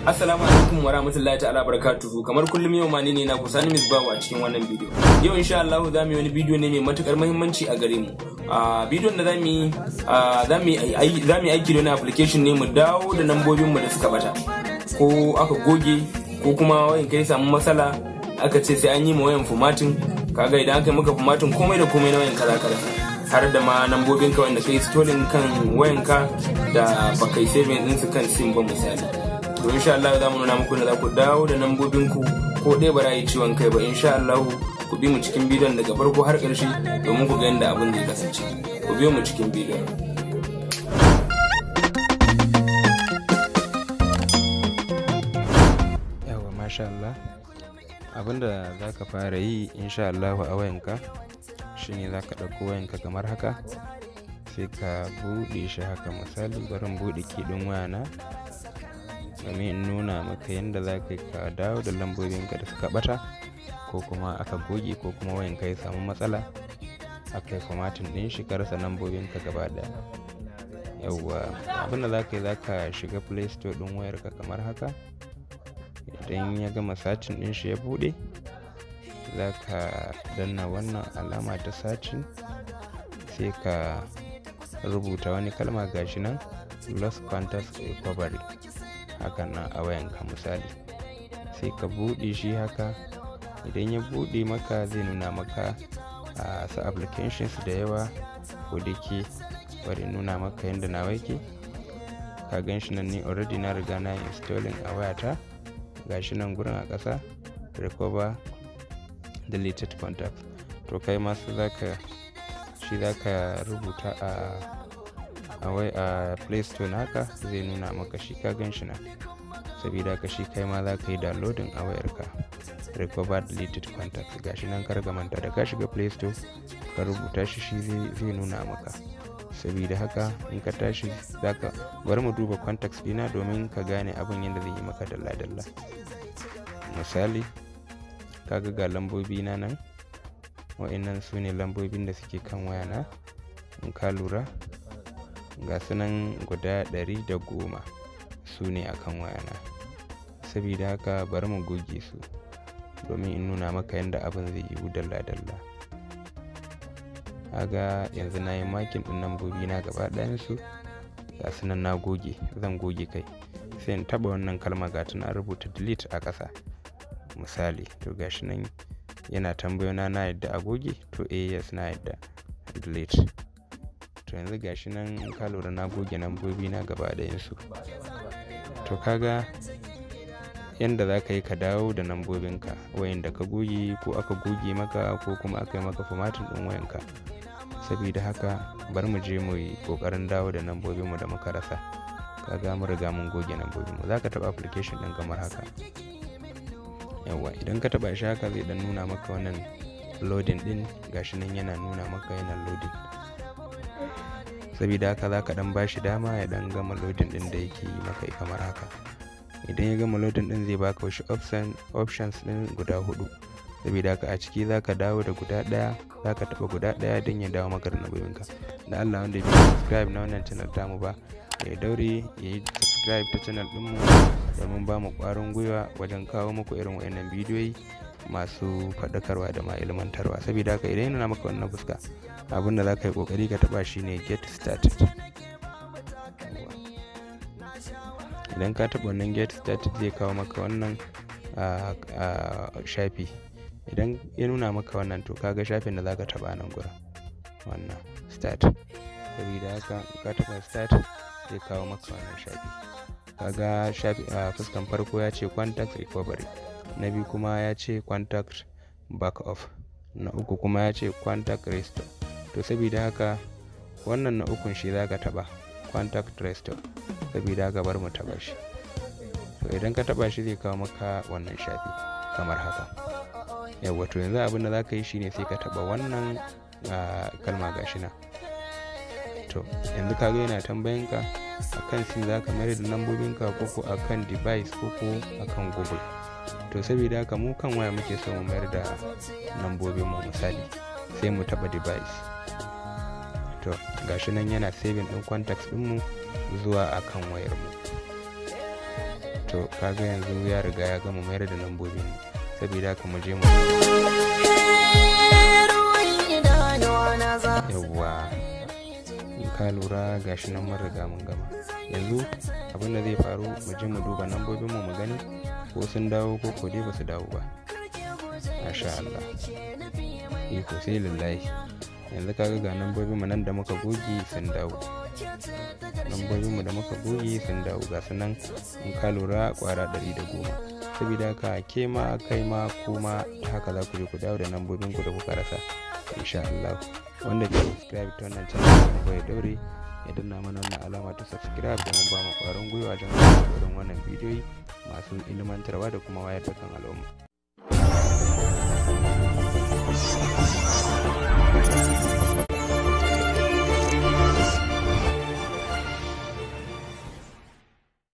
Assalamu alaikum wa rahmatullahi ta'ala barakatuhu. Kamar kullum yau ma ni ne na kusa ni Misbahu a cikin wannan bidiyo. Yau insha Allah za mu yi wani bidiyo ne mai matukar muhimmanci a gare mu. A bidiyon da za mu yi aiki da wani application ne mu dawo da nambobin mu da suka bata, ko aka goge, ko kuma wayan kai samu matsala aka ce sai an yi ma wayan formatting. Kaga idan aka yi maka formatting, komai da komai na wayan ka za ka rasa, har da ma nambobin ka wanda kai storing kan wayanka da baka yi saving din su kan sim ba misali. To insha Allah za mu nuna muku da za ku dawo da nambobin ku, ko ɗaya ba yi ciwon kai ba insha Allah. Ku bi mu cikin bidiyon daga farko har ƙarshe domin ku ga yadda abin zai kasance. Ku biyo mu cikin bidiyon. Yauwa, masha Allah. Abinda za ka fara yi insha Allah a wayanka shine za ka ɗauko wayanka kamar haka, sai ka buɗe shi haka. Misali, bari in buɗe key ɗin wayana domin in nuna maka yadda za ka yi ka dawo da lambobinka da suka ɓata, ko kuma aka goge, ko kuma wayanka ya samu matsala aka yi formatting ɗin shi ka rasa lambobinka gaba ɗaya. Yauwa, abinda za ka yi, za ka shiga Play Store ɗin wayarka kamar haka. Idan ya gama searching ɗin shi ya buɗe, za ka danna wannan alama ta searching, sai ka rubuta wani kalma, gashi nan, "lost contact recovery" hakan nan a wayanka misali, sai ka buɗe shi haka. Idan ya buɗe maka, zai nuna maka a su applications da yawa. Ko da ke bari nuna maka yadda nawa yake. Ka gan shi nan, ni already na riga na installing a wayata. Gashi nan gurin a ƙasa, "recover deleted contact". To kai ma su zaka shi zaka rubuta a wai a Play Store naka, zai nuna maka shi. Ka gan shi nan. Sabida haka shi kai ma za ka yi downloading a wayarka, "recover deleted contact", gashi nan. Kar ka manta, da ka shiga Play Store ka rubuta shi, shi zai nuna maka. Sabida haka in ka tashi zaka bari mu duba contacts dina domin ka gane abin yadda zai yi maka dalla-dalla. Misali, kaga ga lambobi na nan, wa'annan su ne lambobin da suke kan wayana. In ka lura, ga su nan guda 110 su ne akan wayana. Sabida haka bari mu goge su domin in nuna maka yadda abin zai yiwu dalla-dalla. Kaga yanzu na yi marking ɗin lambobi na gaba ɗayansu, ga su nan na goge. Zan goge kai, sai in taɓa wannan kalma, ga ta na rubuta "delete" a ƙasa misali. To gashi nan yana tambayona na yadda a goge. To eh, yes, na yadda, delete. To yanzu gashi nan, in ka lura, na goge lambobi na gaba ɗayansu. To kaga yanda za ka yi ka dawo da lambobinka wayanda ka goge, ko aka goge maka, ko kuma aka yi maka formatting ɗin wayanka. Sabida haka bari mu je mu yi ƙoƙarin dawo da lambobinmu da muka rasa. Kaga mun riga mun goge lambobinmu. Za ka taɓa application ɗin kamar haka. Yawwa, idan ka taɓa shi haka, zai ɗan nuna maka wannan loading ɗin. Gashi nan yana nuna maka yana loading. Sabida haka za ka ɗan bashi dama ya ɗan gama loading ɗin da yake yi maka kamar haka. Idan ya gama loading ɗin, zai baka wasu options ɗin guda huɗu. Sabida haka a ciki za ka dawo da guda ɗaya, za ka taɓa guda ɗaya don ya dawo maka da lambobinka. Da Allah wanda bai subscribe na wannan channel tamu ba, ya daure ya yi subscribe ta channel ɗinmu domin ba mu ƙwarin gwiwa wajen kawo muku irin waɗannan bidiyoyi masu faɗakarwa da ma ilmantarwa. Saboda haka idan yana maka wannan fuska, abin da za ka yi ƙoƙari ka taɓa shi ne "get started". Idan ka taɓa wannan "get started", zai kawo maka wannan shafi. Idan ya nuna maka wannan, to kaga shafin da za ka taɓa nan gurin, wannan "start". Saboda haka ka taɓa "start", zai kawo maka wannan shafi. Kaga shafi a fuskan farko ya ce "contact recovery", na biyu kuma ya ce "contact backup", na uku kuma ya ce "contact restore". To saboda haka wannan na ukun shi za ka taɓa, "contact restore". Saboda haka bar mu taɓa shi. To idan ka taɓa shi, zai kawo maka wannan shafi kamar haka. Yawwa, to yanzu abin da za ka yi shine sai ka taɓa wannan kalma, gashi nan. To yanzu kaga yana tambayan ka akan sim za ka mayar da lambobinka, ko ko akan device, ko ko akan Google. To saboda haka mu kan waya muke so mu mayar da lambobin mu misali, sai mu taɓa "device". To gashi nan yana saving ɗin contacts ɗinmu zuwa akan wayar mu. To To kaga yanzu ya riga ya gama mayar da lambobin, saboda haka mu je mu, yawwa, in ka lura gashi nan mun riga mun gama. Yanzu abin da zai faru, mu je mu duba lambobin mu, mu gani ko sun dawo ko ko dai ba su dawo ba. Masha Allah, iko sai lillahi. Yanzu kaga ga lambobin mu nan da muka goge sun dawo. Lambobin mu da muka goge sun dawo, ga su nan in ka lura kwara 110. Saboda haka ke ma, kai ma, kuma haka za ku je ku dawo da lambobin ku da kuka rasa, insha Allah. Wanda bai subscribe ta wannan channel ba, ya daure ya danna mana wannan alama ta subscribe domin ba mu ƙwarin gwiwa wajen irin wannan bidiyoyi masu ilmantarwa da kuma wayar da kan al'umma.